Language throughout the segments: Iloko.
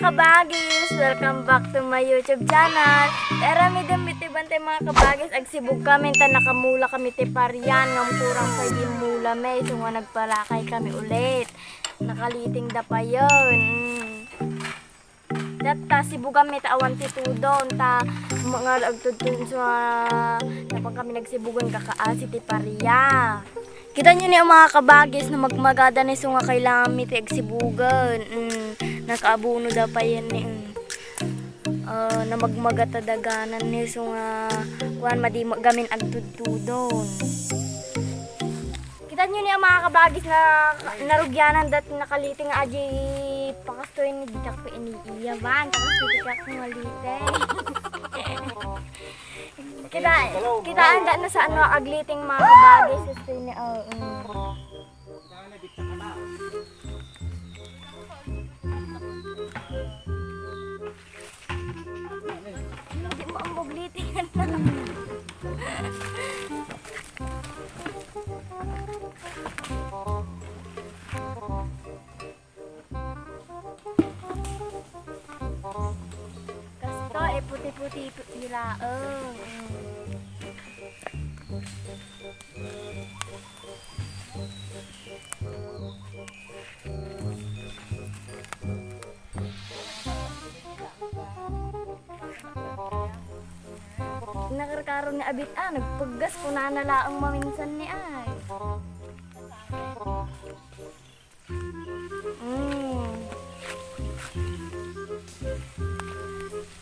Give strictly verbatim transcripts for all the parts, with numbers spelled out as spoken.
Kabagis, welcome back to my YouTube channel. Aramidem iti bantay, mga kabagis, agsibug kami ta nakamula kami ti parian, ngem kurang pay di mula mi, isu nga nagpalakay kami ulit. Nakaliting da payen. Mm. Datta, sibugan mi ta awan ti tudon, ta mga agtudtudon isu nga, napan kami nagsibugan kakaasi ti paria. Kitaenyo ni, mga kabagis, no magmagada isu nga kailangan mi ti agsibugan. Mm, nakaabuno da payen ni, mm. Ah, namagmaga ta daganan isu nga, kuan, madi gamin agtudtudon. Kitaenyo ni, mga kabagis, na narugianan dati nakaliting nga adi pakastoy ni, dita ko iniiyaban, tapos dita ko malite. Kita, kitaan da na sa ano, agliting, mga kabagis, gusto ni, oo. Hindi mo ang buglitingan na. Kasto, eh, puti-puti ito ilaeng. Nakarkaro ni Abit, ah, nagpaggas, kunana laeng maminsan ni ay. Mm.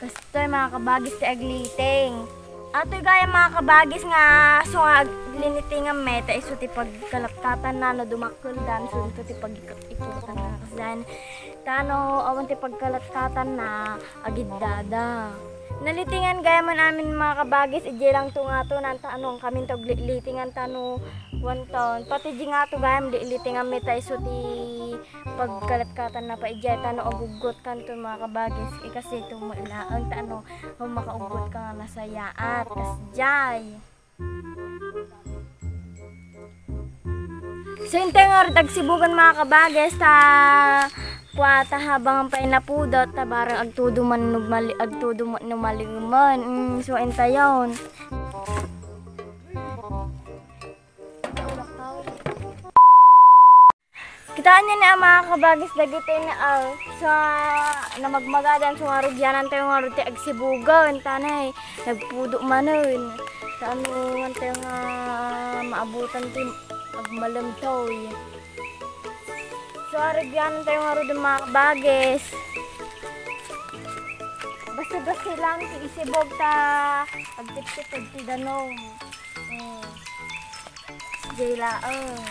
Kastoy, mga kabagis, ti agliting. Atoy gayam, mga kabagis, nga isu nga ag-, linitingan mi, ta isu ti pagkalatkatanna no dumakkelda, isu ti pag-ikutanna. Kasdiay, ta no awan ti pagkalatkatanna, agiddada. Nalitingan gayam amin, mga kabagis, idiay lang to nga to, nanta ano, ang kamin to, li-, litingan ta no one ton. Pati di nga to gayam, li-, litingan mi ta isu ti pagkalatkatanna pay idiay, ta no aguggot kanto, mga kabagis, ikasi to mo ilaeng ta ano, no makauggot ka nga nasayaat, kasdiay. So, intay nga rut agsibugan, mga kabagis, ta kua ta habang pay napudot, ta barang agtudo man no mali-, agtudo man no malimen. Mm, so, intayon. Kitaenyo ni, mga kabagis, dagiti na, ah, sa namagmagadan, so nga rudianan tayo nga rudi agsibugan, tanay, nagpudo manen. Saan mo man tayo nga maabutan ti agmalemtoy. So, arudianan tayo nga rudi, mga kabagis. Basta-basta lang, ti isibog ta, agtiptipod ti danum. Mm. Jay laeng.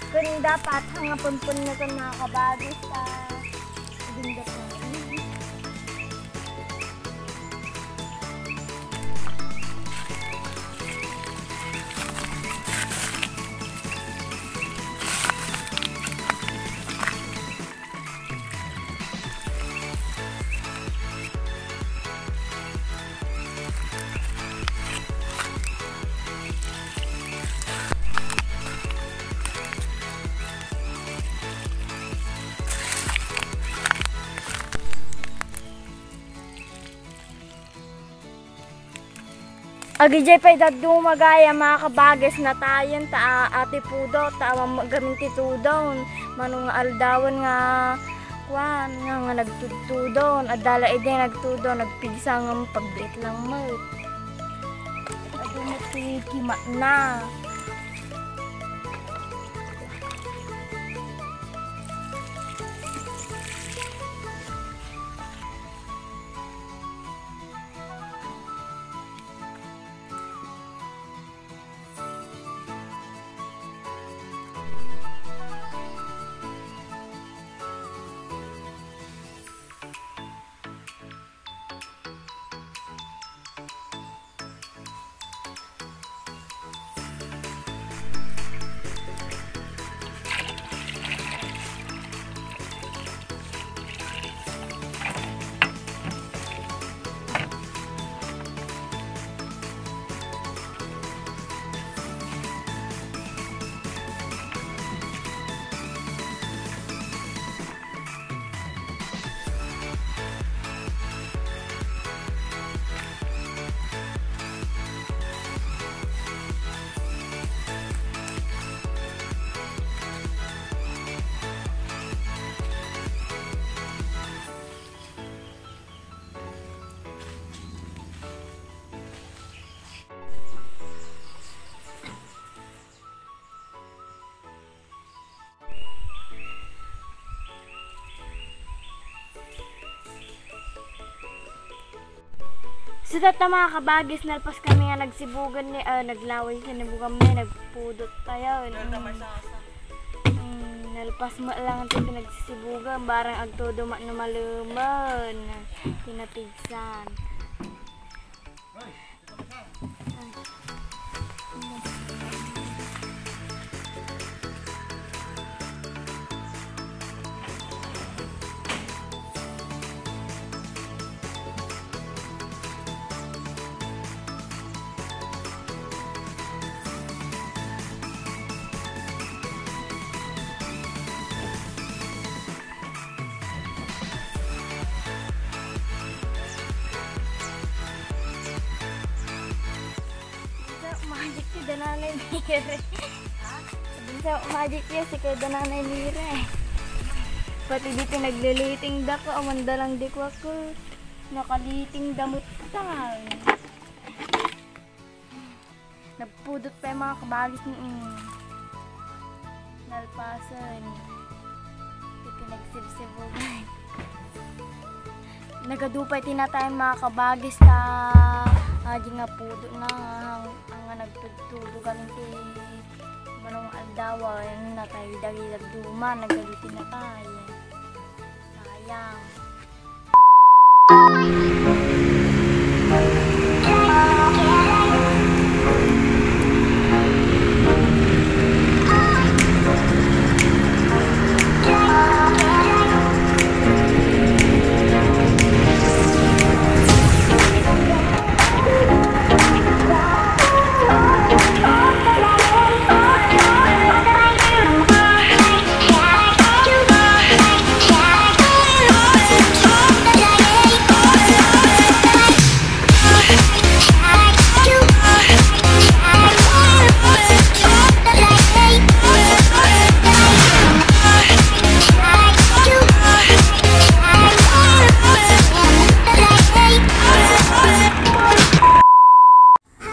Kun dapat, nga punpun na kun, mga kabagis, ta, dindot na. Agidiay pay dadduma gayam, mga kabagis, natayen ta a-, ati pudot, ta awan gamin ti tudon. Mano nga aldawen nga, kuan, nga, nga nagtudtudon. Adda la idi nagtudon, nagpigsa nga pagbiit lang met. Adu met ti kimatna. So, tatta, mga kabagis, nalpas kami nga nagsibugan ni, ah, naglaway, sinibugan mi, nagpudot tayo. Mm, nalpas met lang ti pinagsisibugan, barang agtudo met no malumen. Tinapigsan. Magic ti dananay ni Ire. Sa magic ti si kay dananay ni Ire. Pati di pinagliliting dako, awan da lang di ko ako. Nakaliting damot tayo. Nagpudot pa yung mga kabagis ni, mm, nalpasan. Ti pinagsibsibugan. Nagadu pay ti natay mga kabagis ta, ah, di nga pudot na, ang, ang nga nagtudtudo kami ti manong aldawa, yung natay dagdag duma, nagadu ti natay. Sayang.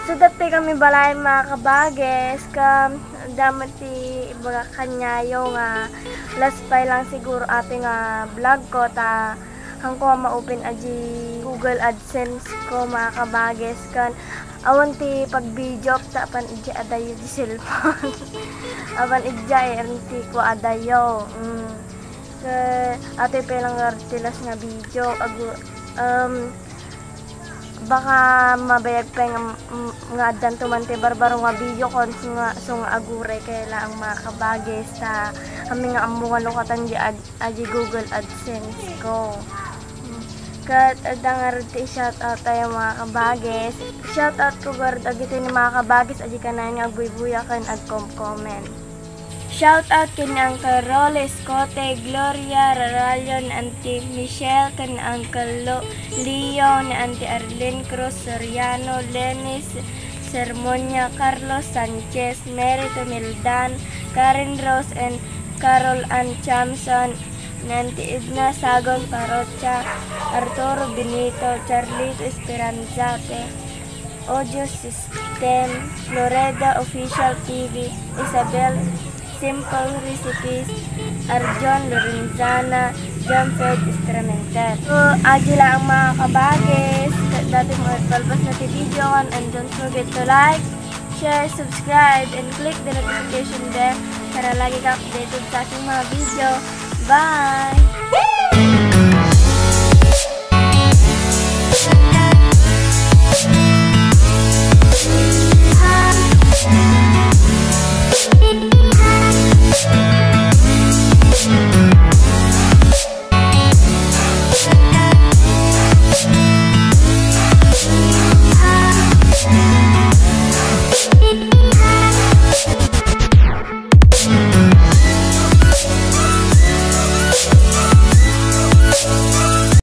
So, dati kami balay, mga kabages, ka, damo ti ibaga kanyayo nga last pay lang siguro ati nga vlog ko, ta, hangko a ma-open a di Google AdSense ko, mga kabages, kan awan ti pag-video ta apan idiay adayo di cellphone. Apan idiay, awan ti ko adayo. Mm. Ka, ati pay lang nga ti last nga video, agu-, um, baka mabayag pay nga, mm, nga addanto man ti barbaro nga video kon nga, so nga aguray kay laeng mga kabages ta kami nga ammo nga lukatan di ad-, adi Google AdSense ko. Mm. Ket adda ngarud ti shout out tayo mga kabages. Shout out ko garud agiti ni mga kabages adi kanayon nga agbuybuya ken agkom-comment. Shout out ken ni Uncle Rolly Escote, Gloria Raralion, Auntie Michelle, ken ni Uncle Lo-, Leo, ni Auntie Arlene Cruz Soriano, Lenny S-, Sermonia, Carlos Sanchez, Mary Tumildan, Karen Rose, and Carol Ann Chamson, ni Auntie Edna Sagon Parocha, Arturo Benito, Charlito Esperanza, Odio System, Floreda Official T V, Isabel Simple Recipes, Arjon Lorenzana, John Fred Estrementer. So, adi lang mga kabages, ket dati mo palpas na ti video, and don't forget to like, share, subscribe, and click the notification bell para lagi ka updated sa aking mga video. Bye!